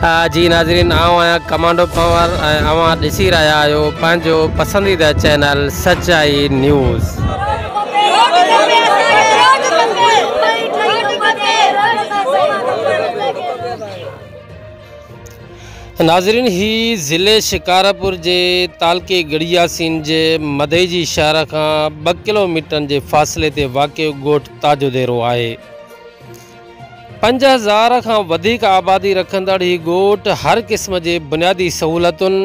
جي ناظرين آئون آهيان ڪمانڊو پنور ۽ اوهان ڏسي رهيا آهيو پنهنجو پسنديده چينل سچائي نيوز. ناظرين هي ضلعي شڪارپور جي تعلقي ڳڙهي ياسين جي مدئجي شهر کان 2 ڪلوميٽرن جي فاصلي تي واقع ڳوٺ تاجو ديرو آهي. 5000 کان وڌيڪ آبادي رکندڙ هي ڳوٺ هر قسم جي بنيادي سهولتن،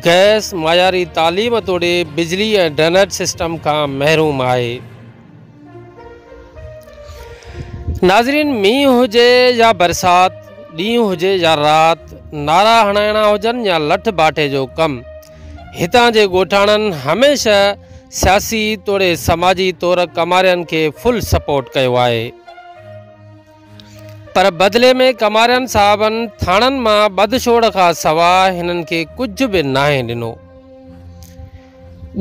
گئس، معياري تعليم توڙي بجلي ۽ ڊرينيج سسٽم کان محروم آهي. ناظرين مينهن هجي يا برسات، ڏينهن هجي يا رات، نعرا هڻائڻا هجن يا لٺ باٺي جو ڪم، هتان جي ڳوٺاڻن هميشه سياسي توڙي سماجي طور ڪمارين کي فل سپورٽ ڪيو آهي پر بدلي ۾ ڪمارين صاحبن ٿاڻن مان ٻڌ ڇوڙ کان سواء هنن کي ڪجهه به ناهي ڏنو.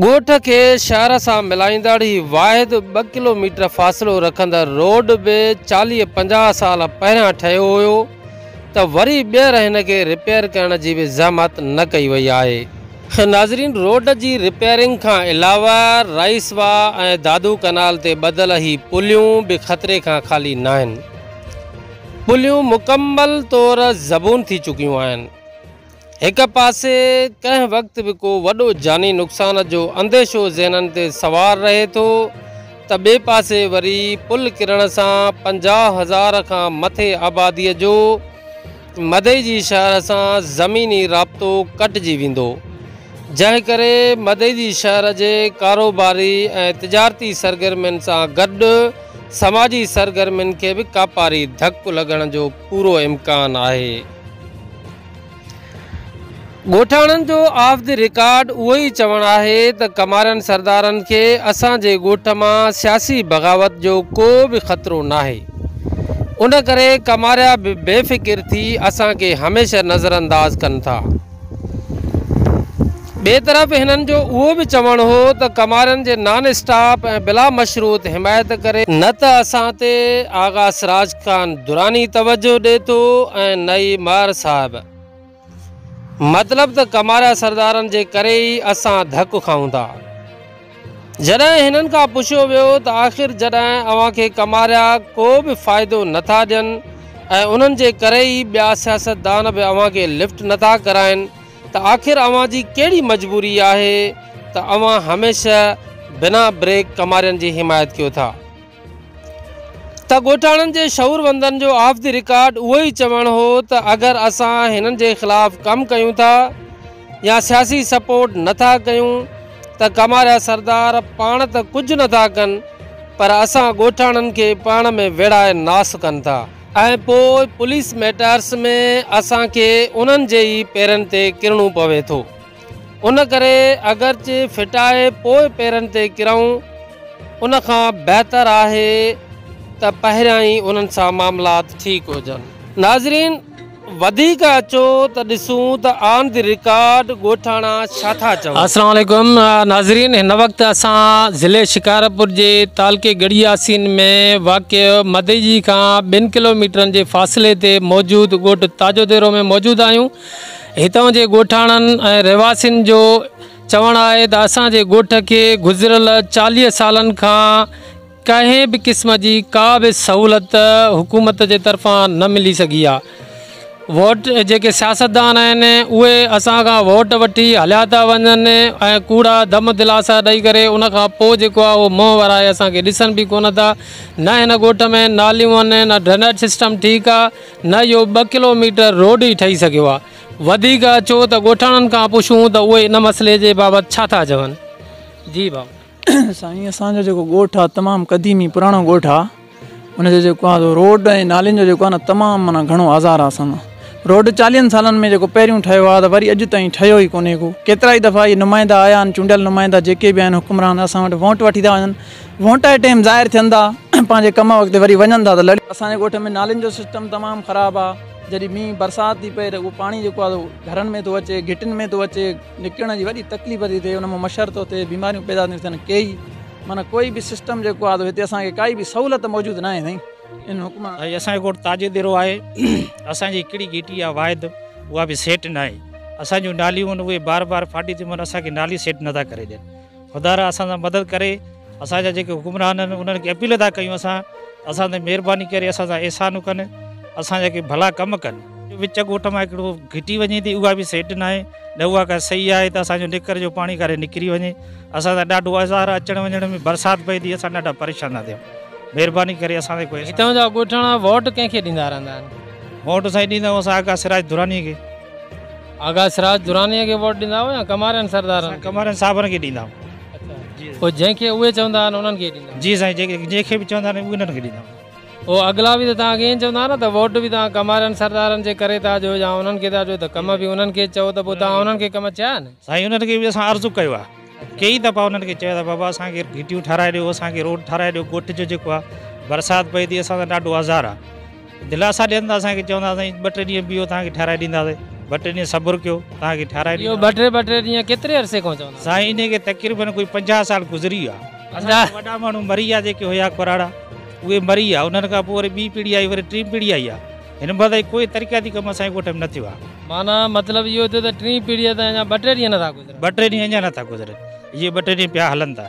ڳوٺ کي شهر سان ملائيندڙ هي واحد 2 ڪلوميٽر فاصلو رکندڙ روڊ به 40 50 سال پهريان ٺهيو هيو ته وري ٻيهر هن کي رپيئر ڪرڻ جي به زحمت نه ڪئي وئي آهي. ناظرين روڊ جي رپيئرنگ کان علاوه رائيس واهه ۽ دادو ڪئنال تي ٻڌل هي پليون به خطري کان خالي ناهن. پليون مڪمل طور زبون ٿي چڪيون آهن. هڪ پاسي ڪنهن وقت به ڪو وڏو جاني نقصان جو انديشو ذهنن تي سوار رهي ٿو ته ٻئي پاسي وري پل ڪرڻ سان 50,000 کان مٿي آبادي جو مدئجي شهر سان زميني رابطو ڪٽجي ويندو، جنهن ڪري مدئجي شهر جي ڪاروباري ۽ تجارتي سرگرمين سان گڏ سماجي سرگرمين کي به ڪاپاري ڌڪ لڳڻ جو پورو امڪان آهي. ڳوٺاڻن جو آف the record اهو ئي چوڻ آهي ته ڪمارين سردارن کي اسان جي ڳوٺ مان سياسي بغاوت جو ڪو به خطرو ناهي، ان ڪري ڪماريا به بي فڪر ٿي اسان کي هميشه نظرانداز ڪن ٿا. ٻئي طرف هنن جو اهو به چوڻ هو ته ڪمارين جي نان اسٽاپ ۽ بلا مشروط حمايت ڪري نه ته اسان تي آغا سراج خان دراني توجهه ڏئي ٿو ۽ نه ئي مهر صاحب. مطلب ته ڪماريا سردارن جي ڪري ئي اسان ڌڪ کائون ٿا. جڏهن هنن کان پڇيو ويو ته آخر جڏهن اوهان کي ڪماريا ڪو به فائدو نه ٿا ڏين ۽ انهن جي ڪري ئي ٻيا سياستدان به اوهان کي لفٽ نه ٿا ڪرائين ته آخر اوهان جي ڪهڙي مجبوري آهي ته اوهان هميشه بنا بريڪ ڪمارين جي حمايت ڪيو ٿا؟ ته ڳوٺاڻن جي شعوروندن جو آف the record اهو ئي چوڻ هو ته اگر اسان هنن جي خلاف ڪم ڪيون ٿا يا سياسي سپورٽ نه ٿا ڪيون ته ڪماريا سردار پاڻ ته ڪجهه نه ٿا ڪن پر اسان ڳوٺاڻن کي پاڻ ۾ ويڙهائي ناس ڪن ٿا ۽ پوء پوليس ميٽرس ۾ اسان کي انهن جي ئي پيرن تي ڪرڻو پوي ٿو. ان ڪري اگرچه ڦٽائي پوء پيرن تي ڪرئون، ان کان بهتر آهي ته پهريان ئي انهن سان معاملات ٺيڪ هجن. ناظرين وڌيڪ اچو ته ڏسون ته آن the record ڳوٺاڻا ڇا ٿا چون. السلام عليڪم ناظرين هن وقت اسان ضلعي شڪارپور جي تعلقي ڳڙهي ياسين ۾ واقع مدئجي کان 2 ڪلوميٽرن جي فاصلي تي موجود ڳوٺ تاجو ديرو ۾ موجود آهيون. هتان جي ڳوٺاڻن ۽ رهواسين جو چوڻ آهي ته اسان جي ڳوٺ کي گذريل 40 سالن کان ڪنهن به قسم جي ڪا به سهولت حڪومت جي طرفان نه ملي سگهي آهي. ووٽ جيڪي سياستدان آهن اهي اسان کان ووٽ وٺي هليا ٿا وڃن ۽ ڪوڙا دم دلاسا ڏئي ڪري ان کان پوء جيڪو آهي اهو منهن ورائي اسان کي ڏسن به ڪونه ٿا. نه هن ڳوٺ ۾ ناليون آهن نه ڊرينيج سسٽم ٺيڪ آهي. نه اهو 2 ڪلو ميٽر روڊ ئي ٺهي سگهيو آهي. وڌيڪ اچو ته ڳوٺاڻن کان پڇون ته اهي ان مسئلي جي بابت ڇا ٿا چون. جي ڀاء. سائين اسان جو جيڪو ڳوٺ آ تمام قديمي پراڻو ڳوٺ آ ان جو جيڪو آ روڊ ۽ نالين جو جيڪو آ نه تمام معنيٰ گهڻو آزار آ اسان سان روڊ 40 سالن ۾ جيڪو پهريون ٺهيو آ ته وري اڄ تائين ٺهيو ئي ڪونهي ڪو ڪيترا ئي دفعا اهي نمائندا آيا آهن چونڊيل نمائندا جيڪي به آهن حڪمران اسان وٽ ووٽ وٺي ٿا وڃن ووٽ جي ٽيم ظاهر ٿين ٿا پنهنجي ڪم وقت وري وڃن ٿا ته لڙي. اسان جي ڳوٺ ۾ نالين جو سسٽم تمام خراب آ جڏهن مينهن برسات ٿي پئي ته اهو پاڻي جيڪو آ سو گهرن ۾ ٿو اچي گهٽين ۾ ٿو اچي نڪرڻ جي وڏي تڪليف ٿي ٿئي ان مان مڇر ٿو ٿئي بيماريون پيدا ٿيون ٿين ڪيئي معنيٰ ڪوئي به سسٽم جيڪو آ سو هتي اسان کي ڪائي به سهولت موجود ناهي سائين. ان حڪم. سائين اسان جو ڳوٺ تاجي ديرو آهي. اسان جي هڪڙي گهٽي آهي واحد، اها به سيٽ ناهي. اسان جون ناليون آهن اهي بار بار ڦاٽي ٿيون پون، اسان کي نالي سيٽ نٿا ڪري ڏين. خدارا اسان سان مدد ڪري. اسان جا جيڪي حڪمران آهن انهن کي اپيل ٿا ڪيون اسان، اسان تي مهرباني ڪري اسان سان احسان ڪن، اسان جا ڪي ڀلا ڪم ڪن. وچ ڳوٺ مان هڪڙو گهٽي وڃي ٿي اها به سيٽ ناهي، نه اها ڪا صحيح آهي ته اسان جو نڪر جو پاڻي ڪاري نڪري وڃي. اسان سان ڏاڍو آزار اچڻ وڃڻ ۾، برسات پئي ٿي اسان ڏاڍا پريشان ٿا ٿيون. مهرباني ڪري اسان تي ڪو. هتان جا ڳوٺاڻا ووٽ ڪنهن کي ڏيندا رهندا آهن؟ ووٽ سائين ڏيندا آهيون اسان آغا سراج دراني کي. آغا سراج دراني کي ووٽ ڏيندا آهيو يا ڪمارين سردارن کي؟ ڪمارين صاحبن کي ڏيندا آهيون. اڇا، پوء جنهن کي اهي چوندا آهن انهن کي ڏيندا؟ جي سائين، جنهن کي به چوندا آهن انهن کي ڏيندا آهيون. پوء اڳلا به ته توهان کي ائين چوندا نه ته ووٽ به توهان ڪمارين سردارن جي ڪري ٿا ڏيو يا انهن کي ٿا ڏيو ته ڪم به انهن کي چئو ته پوء توهان انهن کي ڪم چيا آهن؟ سائين انهن کي به اسان عرض ڪيو آهي ڪيئي دفعا، انهن کي چيو آهي بابا اسان کي گهٽيون ٺهرائي ڏيو، اسان کي روڊ ٺهرائي ڏيو. ڳوٺ جو جيڪو آهي برسات پئي ٿي اسان سان ڏاڍو آزار آهي. دلاسا ڏين ٿا اسان کي، چوندا سائين 2 3 ڏينهن بيهو توهان کي ٺهرائي ڏينداسين، 2 3 ڏينهن صبر ڪيو توهان کي ٺهرائي ڏينداسين. اهو 2 3 ڏينهن ڪيتري عرصي کان چوندا؟ سائين انهي کي تقريبن ڪوئي 50 سال گذري ويا. اسان جا وڏا ماڻهو مري ويا، جيڪي هيا ڪراڙا اهي مري ويا، انهن کان پوء وري ٻي پيڙهي آئي، وري ٽين پيڙهي آئي آهي. هن مهل تائين ڪوئي ترقياتي ڪم اسان جي ڳوٺ ۾ نه ٿيو آهي. معنيٰ مطلب اهو ٿيو ته ٽين پيڙهيء تائين اڃا 2 3 ڏينهن نٿا گذرن. 2 3 ڏينهن اڃا نٿا گذرن، اهي 2 3 ڏينهن پيا هلن ٿا.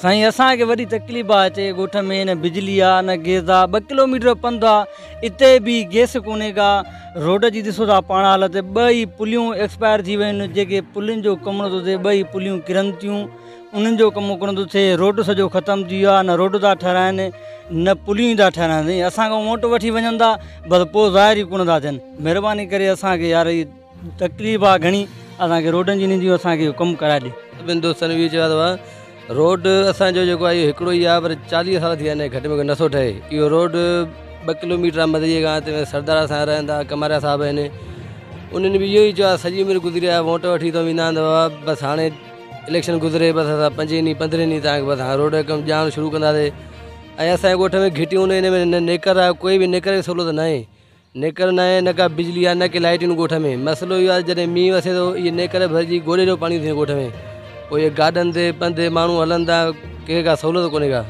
سائين اسان کي وڏي تڪليف آ هتي ڳوٺ ۾ نه بجلي آ نه گيس آ، 2 ڪلوميٽر پنڌ آ اتي به گيس ڪونهي ڪا. روڊ جي ڏسو ٿا پاڻ حالت، 2 ئي پليون ايڪسپائر ٿي ويون آهن، جيڪي پلين جو ڪم نٿو ٿئي، 2 ئي پليون ڪرن ٿيون انهن جو ڪم ڪونه ٿو ٿئي. روڊ سڄو ختم ٿي ويو آ، نه روڊ ٿا ٺهرائن نه پليون ئي ٿا ٺهرائن. سائين اسان کان ووٽ وٺي وڃن ٿا بس پوء ظاهر ئي ڪونه ٿا ٿين. مهرباني ڪري اسان کي يار هي تڪليف آ گهڻي اسان کي روڊن جي ننديون اسان کي ڪم ڪرائي ڏي. ٻن دوستن اهو چيو ته روڊ اسان جو جيڪو آهي اهو هڪڙو ئي آهي پر 40 سال ٿي ويا آهن گهٽ ۾ گهٽ نٿو ٺهي. اهو روڊ 2 ڪلوميٽر آهي مدئي کان هتي سردار اسان جا رهن ٿا، ڪماريا صاحب آهن، انهن به اهو ئي چيو آهي سڄي عمر گذري آهي ووٽ وٺي ٿو ويندا آهن ته بابا بس هاڻي اليڪشن گذري بس اسان 5 ڏينهن 15 ڏينهن تان بس هاڻي روڊ جو ڪم ڄاڻ شروع ڪنداسين. ۽ اسان جي ڳوٺ ۾ گهٽيون آهن ان ۾ نه نيڪر آهي، ڪوئي به نيڪر جي سهولت ناهي، نيڪر ناهي، نه ڪا بجلي آهي نه ڪي لائيٽون ڳوٺ ۾. مسئلو اهو آهي جڏهن مينهن وسي ٿو اهي نيڪر ڀرجي گوڏي جو پاڻي ٿي وڃي ڳوٺ ۾، پوء اهي گاڏن تي پنڌ ماڻهو هلن ٿا، ڪنهن کي ڪا سهولت ڪونهي ڪا.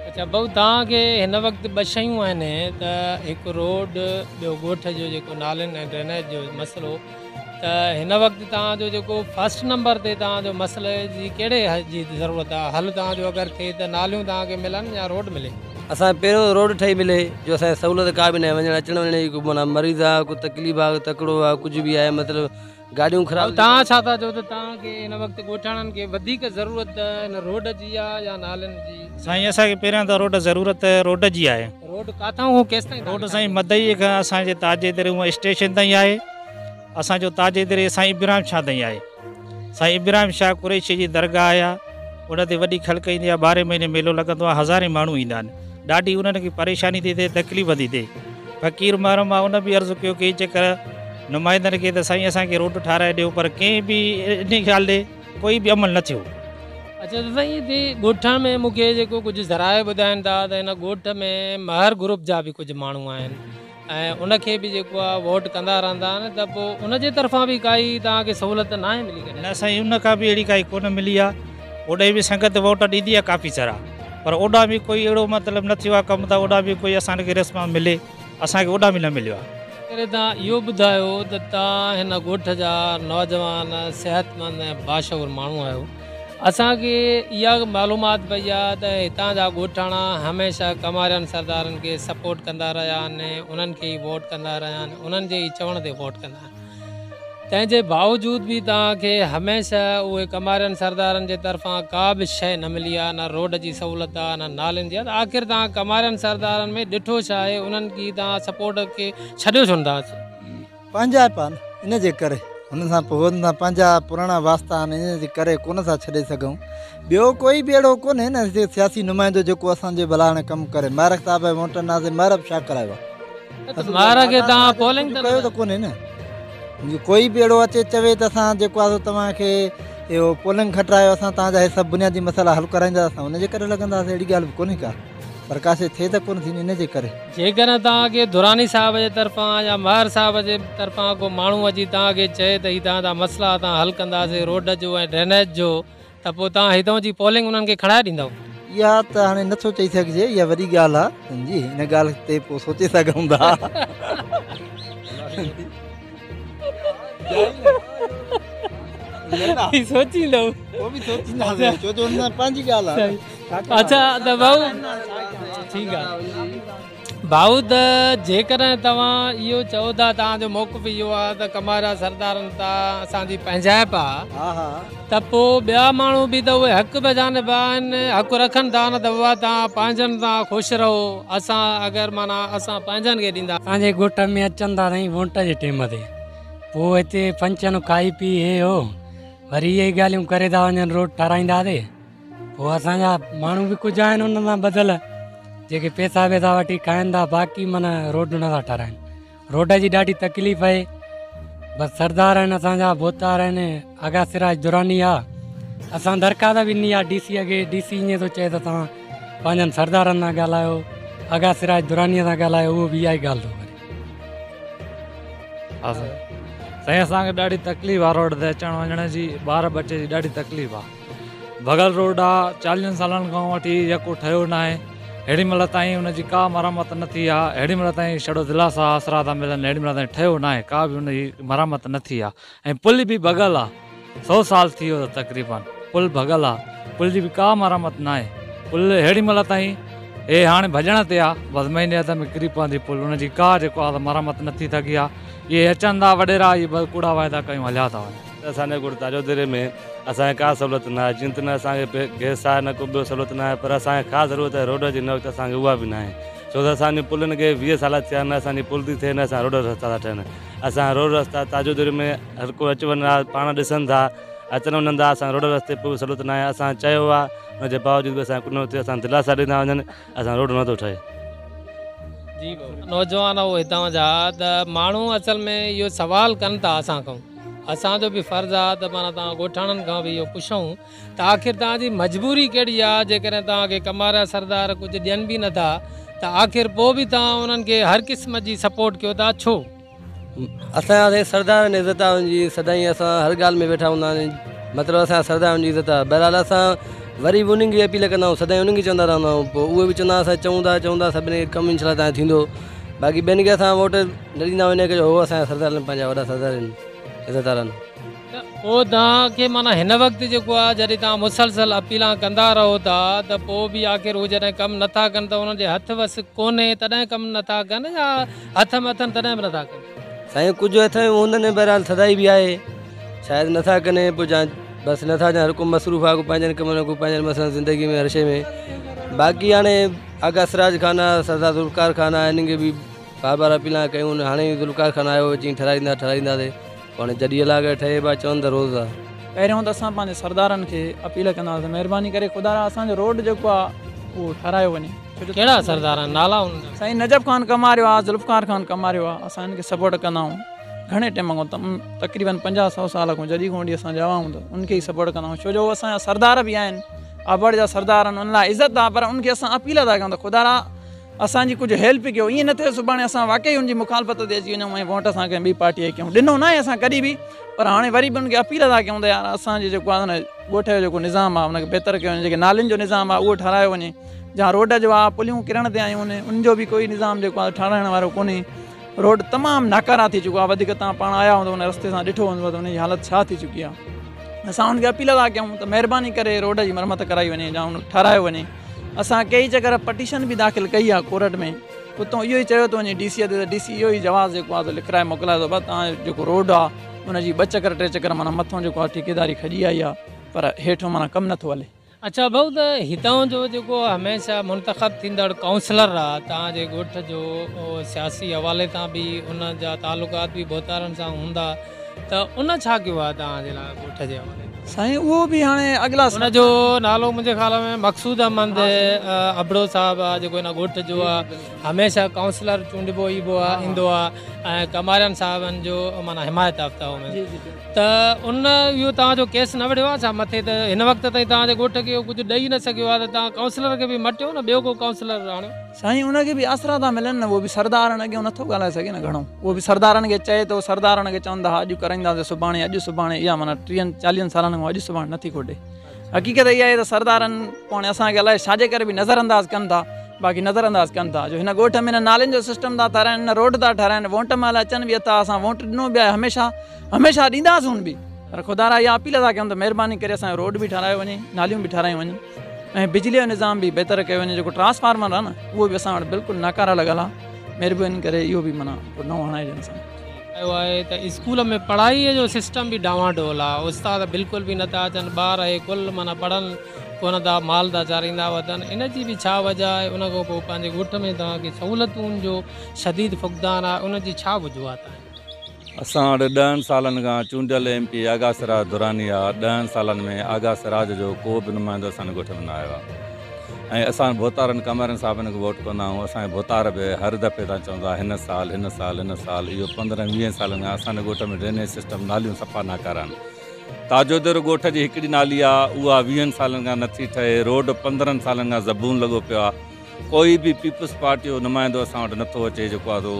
اڇا ڀائو توهان کي هن وقت 2 شيون آهن ته هڪ روڊ ٻيو ڳوٺ جو جيڪو نالين ۽ ڊرينيج جو مسئلو، ته هن وقت توهان جو جيڪو فرسٽ نمبر تي توهان جو مسئلي جي ڪهڙي جي ضرورت آهي، حل توهان جو اگر ٿئي ته ناليون توهان کي ملن يا روڊ ملي؟ اسان کي پهريون روڊ ٺهي ملي جو اسان کي سهولت ڪا به ناهي، وڃڻ اچڻ وڃڻ جي ڪو معنيٰ مريض آ ڪو تڪليف آ ڪو تڪڙو آ ڪجهه به آهي مطلب گاڏيون خراب. توهان ڇا ٿا چئو ته توهان کي هن وقت ڳوٺاڻن کي وڌيڪ ضرورت هن روڊ جي آ يا نالين جي؟ سائين اسان کي پهريان ته روڊ ضرورت روڊ جي آهي. روڊ ڪاٿان کان ڪيستائين؟ روڊ سائين مدئي کان اسان جي تاجي دري هونء اسٽيشن تائين آهي. اسان جو تاجي دري سائين ابراهيم شاهه تائين آهي. سائين ابراهيم شاهه قريشي جي درگاهه آهي، ان تي وڏي خلق ايندي آهي، 12 مهيني ميلو لڳندو آهي، هزارين ماڻهو ايندا آهن. ڏاڍي انهن کي پريشاني ٿي ٿئي، تڪليف ٿي ٿئي. فقير محرم آهي ان به عرض ڪيو ڪيئي چڪر نمائندن کي ته سائين اسان کي روڊ ٺاهرائي ڏيو، پر ڪنهن به انهي خيال ڏي ڪوئي به عمل نه ٿيو. اڇا ته سائين هتي ڳوٺ ۾ مون کي جيڪو ڪجهه ذرائع ٻڌائين ٿا ته هن ڳوٺ ۾ مهر گروپ جا به ڪجهه ماڻهو آهن ۽ ان کي به جيڪو آهي ووٽ ڪندا رهندا آهن ته پوء ان جي طرفان به ڪائي توهان کي سهولت ناهي ملي ڪڏهن؟ نه سائين ان کان به اهڙي ڪائي ڪونه ملي آهي. اوڏانهن به سنگت ووٽ ڏيندي آهي ڪافي سارا پر اوڏانهن به ڪوئي اهڙو مطلب نه ٿيو آهي ڪم ته اوڏانهن به ڪوئي اسان کي ريسپانس ملي، اسان کي اوڏانهن به نه مليو آهي. ڪري توهان اهو ٻڌايو ته توهان هن ڳوٺ جا نوجوان صحتمند ۽ باشعور ماڻهو آهيو. اسان کي اها معلومات پئي آهي ته هتان جا ڳوٺاڻا هميشه ڪمارين سردارن کي سپورٽ ڪندا رهيا آهن، انهن کي ئي ووٽ ڪندا رهيا آهن، انهن جي ئي چوڻ تي ووٽ ڪندا آهن، تنهن جي باوجود به توهان کي هميشه اهي ڪمارين سردارن جي طرفان ڪا به شيء نه ملي آهي، نه روڊ جي سهولت آهي نه نالين جي آهي ته آخر توهان ڪمارين سردارن ۾ ڏٺو ڇا آهي، انهن کي توهان سپورٽ کي ڇڏيو ڇو نه ٿا؟ پنهنجائپ آهن ان جي ڪري هن سان پوء هن سان پنهنجا پراڻا واسطا آهن ان جي ڪري ڪونه ٿا ڇڏي سگهون. ٻيو ڪوئي به اهڙو ڪونهي نه سياسي نمائندو جيڪو اسان جي ڀلا هاڻي ڪم ڪري. مهرڪ صاحب کي ووٽ ڏناسين، مهرب ڇا ڪرايو آهي؟ مهر کي توهان پولنگ ته ڪيو ته ڪونهي نه. جو ڪوئي به اهڙو اچي چوي ته اسان جيڪو آهي سو توهان کي اهو پولنگ کٽرايو اسان توهان جا هي سڀ بنيادي مسئلا حل ڪرائينداسين، اسان ان جي ڪري لڳنداسين، اهڙي ڳالهه به ڪونهي ڪا. پر ڪا شيء ٿئي ته ڪونه ٿي ان جي ڪري. جيڪڏهن توهان کي دراني صاحب جي طرفان يا مهر صاحب جي طرفان ڪو ماڻهو اچي توهان کي چئي ته هي توهان جا مسئلا اسان حل ڪنداسين روڊ جو ۽ ڊرينيج جو ته پوء توهان هتان جي پولنگ انهن کي کڻائي ڏيندؤ؟ اها ته هاڻي نٿو چئي سگهجي، اها وڏي ڳالهه آهي جي، ان ڳالهه تي پوء سوچي سگهون ٿا. سوچيندو پوء به سوچينداسين، ڇو جو ان پنهنجي ڳالهه آهي. اڇا ته ڀائو ٺيڪ آهي ڀائو، ته جيڪڏهن توهان اهو چئو ٿا، توهان جو موقف اهو آهي ته ڪماريا سردارن تان اسان جي پنهنجائپ آهي، ته پوء ٻيا ماڻهو به ته اهي حق بجانب آهن، حق رکن ٿا نه ته بابا توهان پنهنجن تان خوش رهو، اسان اگر معنيٰ اسان پنهنجن کي ڏيندا. اسان جي ڳوٺ ۾ اچن ٿا سائين ووٽ جي ٽيم تي، پوء هتي فنڪشن کائي پي هي هو وري اهي ئي ڳالهيون ڪري ٿا وڃن، روڊ ٺهرائينداسي. پوء اسان جا ماڻهو به ڪجهه آهن ان سان ٻڌل، جيڪي پيسا ويسا وٺي کائن ٿا، باقي معنيٰ روڊ نٿا ٺهرائن. روڊ جي ڏاڍي تڪليف آهي. بس سردار آهن اسان جا، ڀوتار آهن، آغا سراج دراني آ. اسان درخواست به ڏني آ ڊي سي کي، ڊي سي ائين ٿو چئي ته توهان پنهنجن سردارن سان ڳالهايو، آغا سراج دراني سان ڳالهايو، اهو به اها ئي ڳالهه ٿو ڪري. ها سائين، اسان کي ڏاڍي تڪليف آ روڊ تي اچڻ وڃڻ جي، ٻار ٻچي جي ڏاڍي تڪليف آ. ڀڳل روڊ آ، 40 سالن کان وٺي يڪو ٺهيو ناهي، هيڏي مهل تائين ان جي ڪا مرمت نه ٿي آ. هيڏي مهل تائين ڇڙو دلاسا آسرا ٿا ملن، هيڏي مهل تائين ٺهيو ناهي، ڪا به ان جي مرمت نه ٿي آ. ۽ پل به ڀڳل آ، 100 سال ٿي ويو تقريبن پل ڀڳل آ، پل جي به ڪا مرمت ناهي. پل هيڏي مهل تائين هي هاڻي ڀڄڻ تي آ، بس مهيني اڌ ۾ ڪري پوندي پل، ان جي ڪا جيڪو آ مرمت نه ٿي سگهي آ. اهي اچن ٿا وڏيرا، اهي بس ڪوڙا واعدا ڪيون هليا ٿا وڃن. اسان جي ڳوٺ تاجو ديري ۾ اسان کي ڪا سهولت نه آهي، جيئن ته نه اسان کي گئس آهي نه ڪو ٻيو سهولت نه آهي، پر اسان کي خاص ضرورت آهي روڊ جي، هن وقت اسان کي اها به نه آهي، ڇو ته اسان جي پلن کي 20 سال ٿيا، نه اسان جي پل ٿي ٿئي نه اسان روڊ رستا ٿا ٺهن. اسان روڊ رستا تاجو ديري ۾ هر ڪو اچ وڃ آهي، پاڻ ڏسن ٿا، اچن وڃن ٿا، اسان روڊ رستي پوء به سهولت نه آهي. اسان چيو آهي ان جي باوجود به اسان ڪونه ٿيو، اسان دلاسا ڏيندا وڃن، اسان روڊ نٿو ٺهي. جي نوجوان هو هتان جا ته ماڻهو اصل ۾ اهو سوال ڪن ٿا اسان کان، اسان جو به فرض آ ته معنيٰ توهان ڳوٺاڻن کان به اهو پڇون ته آخر توهان جي مجبوري ڪهڙي آ، جيڪڏهن توهان کي ڪماريا سردار ڪجهه ڏين به نٿا ته آخر پوء به توهان انهن کي هر قسم جي سپورٽ ڪيو ٿا ڇو؟ اسان جا سائين سردارن عزت آ انهن جي، سدائين اسان هر ڳالهه ۾ ويٺا هوندا آهن، مطلب اسان جا سردارن جي عزت آ. بهرحال اسان وري به انهن کي اپيل ڪندا آهيون، سدائين انهن کي چوندا رهندا آهيون، پوء اهي به چوندا اسان چئون ٿا چئون ٿا سڀني کي ڪم انشاء الله تان ٿيندو، باقي ٻين کي اسان ووٽ نه ڏيندا آهيون ان ڪري هو اسان جا سردار آهن، پنهنجا وڏا سردار آهن، عزتدار آهن. ته پوء توهان کي معنيٰ هن وقت جيڪو آهي جڏهن توهان مسلسل اپيلان ڪندا رهو ٿا ته پوء به آخر هو جڏهن ڪم نٿا ڪن ته انهن جي هٿ وس ڪونهي تڏهن ڪم نٿا ڪن يا هٿ ۾ اٿن تڏهن به نٿا ڪن؟ سائين ڪجهه هٿ ۾ هوندن بهرحال ٿڌائي به آهي شايد نٿا ڪن پوء جا بس نٿا جا هر ڪو مصروف آهي ڪو پنهنجن ڪمن ۾ ڪو پنهنجن مسئلن زندگي ۾ هر شيء ۾ باقي هاڻي آغا سراج خان آهي سردار ذوالفقار خان آهي انهن کي به بار بار اپيلان ڪيون، هاڻي ذوالفقار خان آيو چئي ٺهرائيندا ٺهرائينداسين، پوء هاڻي جڏهن الله ڪري ٺهي پيا چون ته روز آ. پهريون ته اسان پنهنجي سردارن کي اپيل ڪنداسين مهرباني ڪري خدا را اسان جو روڊ جيڪو آ اهو ٺهرايو وڃي. ڪهڙا سردار آهن نالا انهن جا؟ سائين نجف خان ڪماريو آ، ذوالفقار خان ڪماريو آ، اسان هن کي سپورٽ ڪندا آهيون گهڻي ٽيم کان تقريبن 50 سو سال کان جڏهن کان وٺي اسان ڄاوا آهيون ته ان کي ئي سپورٽ ڪندا آهيون، ڇو جو هو اسان جا سردار به آهن، ابڙ جا سردار آهن، ان لاء عزت آ، پر ان کي اسان اپيل ٿا ڪيون ته خدا را اسان جي ڪجهه هيلپ ڪيو، ائين نه ٿئي سڀاڻي اسان واقعي ان جي مخالفت تي اچي وڃون ۽ ووٽ اسان ڪنهن ٻي پارٽي کي ڪيون. ڏنو ناهي اسان ڪڏهن به، پر هاڻي وري به ان کي اپيل ٿا ڪيون ته يار اسان جي جيڪو آهي نه ڳوٺ جو جيڪو نظام آهي ان کي بهتر ڪيو وڃي، جيڪي نالين جو نظام آهي اهو ٺهرايو وڃي، جا روڊ جو آهي پليون ڪرڻ تي آيون آهن ان جو به ڪوئي نظام جيڪو آهي ٺهرائڻ وارو ڪونهي. روڊ تمام ناڪارا ٿي چڪو آهي، وڌيڪ توهان پاڻ آيا هوندو ان رستي سان ڏٺو هوندو ته ان جي حالت ڇا ٿي چڪي آهي. اسان ان کي اپيل ٿا ڪيون ته مهرباني ڪري روڊ جي مرمت ڪرائي وڃي يا ان ٺهرايو وڃي. اسان ڪيئي چڪر پٽيشن به داخل ڪئي آهي ڪورٽ ۾، اتان اهو ئي چيو ٿو وڃي ڊي سي تي ته ڊي سي اهو ئي جواز جيڪو آهي لکرائي موڪلائي ٿو بس توهان جو جيڪو روڊ آهي ان جي ٻه چڪر ٽي چڪر معنيٰ مٿون جيڪو آهي ٺيڪيداري کڄي آئي آهي پر هيٺون معنيٰ ڪم نٿو هلي. اڇا ڀائو ته هتان جو جيڪو هميشه منتخب ٿيندڙ ڪائونسلر آ توهان جي ڳوٺ جو سياسي حوالي تان به ان جا تعلقات به ڀوتارن سان هوندا ته ان ڇا ڪيو آ توهان جي لاء ڳوٺ جي حوالي سان؟ سائين اهو به هاڻي اڳلا ان جو نالو منهنجي خيال ۾ مقصود احمد ابڙو صاحب آ جيڪو هن ڳوٺ جو آ هميشه ڪائونسلر چونڊبو ايبو آ ايندو آ ۽ ڪماريان صاحبن جو معنيٰ حمايت يافته هو ته ان اهو توهان جو ڪيس نه وڙهيو آ ڇا مٿي ته هن وقت تائين توهان جي ڳوٺ کي اهو ڪجهه ڏئي نه سگهيو آ ته توهان ڪائونسلر کي به مٽيو نه ٻيو ڪو ڪائونسلر آڻيو. سائين ان کي به آسرا ٿا ملن نه اهو به سردارن اڳيان نٿو ڳالهائي سگهي نه گهڻو اهو به سردارن کي چئي ٿو سردار ان کي چون ٿا اڄ ڪرائينداسين سڀاڻي اڄ سڀاڻي اها معنيٰ ٽيهن چاليهن سالن کان اڄ سڀاڻي نٿي کوٽي. حقيقت اها آهي ته سردارن پوء هاڻي اسان کي الائي ڇا جي ڪري به نظر انداز ڪن ٿا، باقي نظر انداز ڪن ٿا جو هن ڳوٺ ۾ نه نالين جو سسٽم ٿا ٺهرائن نه روڊ ٿا ٺهرائن، ووٽ مهل اچن به اٿا، اسان ووٽ ڏنو به آهي هميشه هميشه ڏينداسون به، پر خدارا اها اپيل ٿا ڪيون ته مهرباني ڪري اسان جو روڊ به ٺهرايو وڃي، ناليون به ٺهرايون وڃن ۽ بجلي جو نظام به بهتر ڪيو وڃي، جيڪو ٽرانسفارمر آهي نه اهو به اسان وٽ بلڪل ناڪاره لڳل آهي، مهرباني ڪري اهو به معنيٰ نئون هڻائي ڏين اسان کي. آيو آهي ته اسڪول ۾ پڙهائي جو سسٽم به ڊانوان ڊول آهي، استاد بلڪل به نٿا اچن، ٻار اهي ڪل معنيٰ پڙهن ڪونه ٿا، مال ٿا چاريندا وتن، ان جي به ڇا وجه آهي؟ ان کان پوء پنهنجي ڳوٺ ۾ توهان کي سهولتن جو شديد فقدان آهي، ان جي ڇا وجوهات آهن؟ اسان وٽ ڏهن سالن کان چونڊيل ايم پي آغا سراج دراني آ، ڏهن سالن ۾ آغا سراج جو ڪو به نمائندو اسان جي ڳوٺ ۾ نه آيو آ ۽ اسان ڀوتارن ڪمارين صاحبن کي ووٽ ڪندا آهيون، اسان جا ڀوتار به هر دفعي تان چوندا هن سال هن سال هن سال، اهو پندرهن ويهن سالن کان اسان جي ڳوٺ ۾ ڊرينيج سسٽم ناليون صفا ناڪاره آهن، تاجوديرو ڳوٺ جي هڪڙي نالي آ اها ويهن سالن کان نٿي ٺهي، روڊ 15 سالن کان زبون لڳو پيو آ، ڪوئي به پيپلز پارٽي جو نمائندو اسان وٽ نٿو اچي جيڪو آ سو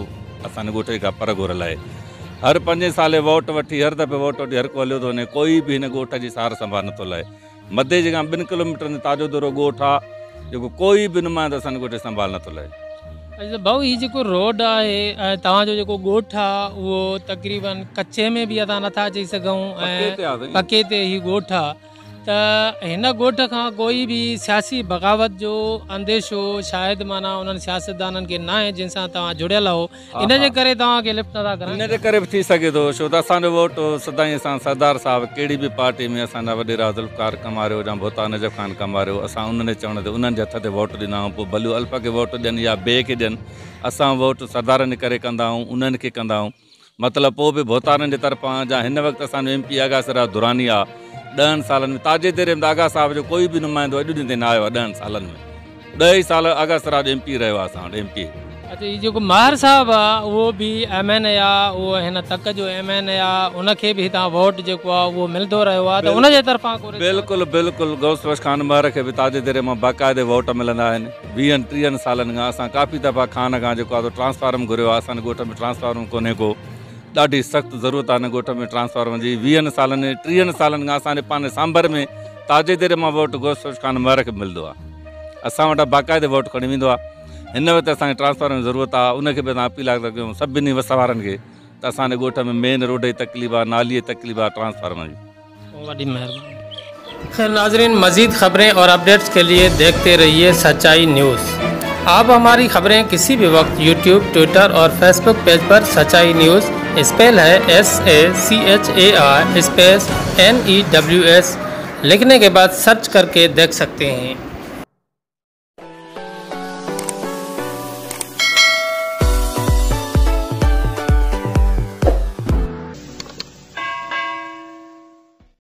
اسان جي ڳوٺ جي ڪا پر گهر لهي. هر پنجين سالي ووٽ وٺي هر دفعي ووٽ وٺي هر ڪو هليو ٿو وڃي ڪوئي به هن ڳوٺ جي سار سنڀال نٿو لهي. مدي جي کان 2 ڪلوميٽرن تي تاجو دورو ڳوٺ آ جيڪو ڪوئي به نمائندو اسان جي ڳوٺ جي سنڀال نٿو لهي. اچا ڀائو هي جيڪو روڊ آهي ۽ توهان جو جيڪو ڳوٺ آ اهو تقريبن ڪچي ۾ به اسان نٿا چئي سگهون ۽ پڪي تي هي ڳوٺ آ ته هن ڳوٺ کان ڪوئي به سياسي بغاوت جو انديشو شايد معنيٰ انهن سياستدانن کي ناهي جن سان توهان جڙيل آهو ان جي ڪري توهان کي لفٽ نٿا ڪرائين. ان جي ڪري به ٿي سگهي ٿو ڇو ته اسان جو ووٽ سدائين اسان سردار صاحب ڪهڙي به پارٽي ۾ اسان جا وڏيرا ذوالفقار ڪماريو يا ڀوتا نجف خان ڪماريو اسان انهن جي چوڻ تي انهن جي هٿ تي ووٽ ڏيندا آهيون پوء ڀلي الف کي ووٽ ڏين يا بي کي ڏين اسان ووٽ سردارن جي ڪري ڪندا آهيون انهن کي ڪندا آهيون. مطلب پوء به ڀوتارن جي طرفان جا هن وقت اسان جو ايم پي آغا سراج دراني آ ڏهن سالن ۾ تاجي ديري ۾ ته آغا صاحب جو ڪوئي به نمائندو اڄ ڏينهن تائين نه آيو آ ڏهن سالن ۾ ڏهه ئي سال آغا سراج ايم پي رهيو آ اسان وٽ ايم پي. اچا هي جيڪو ماهر صاحب آ اهو به ايم اين اي آ اهو هن تڪ جو ايم اين اي آ ان کي به هتان ووٽ جيڪو آ اهو ملندو رهيو آ ته ان جي طرفان ڪو رسپانس. بلڪل بلڪل غوث بخش خان مهر کي به تاجي ديري مان باقاعدي ووٽ ملندا آهن. ويهن ٽيهن سالن کان اسان ڪافي دفعا خان کان جيڪو آهي سو ٽرانسفارم گهريو آهي اسان جي ڳوٺ ۾ ٽرانسفارم ڪونهي ڪو ڏاڍي سخت ضرورت آهي هن ڳوٺ ۾ ٽرانسفارم جي ويهن سالن ٽيهن سالن کان اسان جي پنهنجي سانڀر ۾ تاجي ديري مان ووٽ غوث بخش خان مهر کي ملندو آهي اسان وٽان باقاعدي ووٽ کڻي ويندو آهي هن وقت اسان کي ٽرانسفارم جي ضرورت آهي ان کي به اسان اپيل ٿا ڪيون سڀني وس وارن کي ته اسان جي ڳوٺ ۾ مين روڊ جي تڪليف آهي نالي جي تڪليف آهي ٽرانسفارم جي. وڏي مهرباني. خير ناظرين مزيد خبرين اور اپڊيٽس کے لئے ديکهتي رهيي سچائي نيوز آپ هماري خبرين ڪسي به وقت يوٽيوب ٽوئٽر اور فيسبوڪ پيج پر سچائي news spell he S A C H A I space N E W S لکهني ڪي بعد سرچ ڪر ڪي ديک سڪتي هين.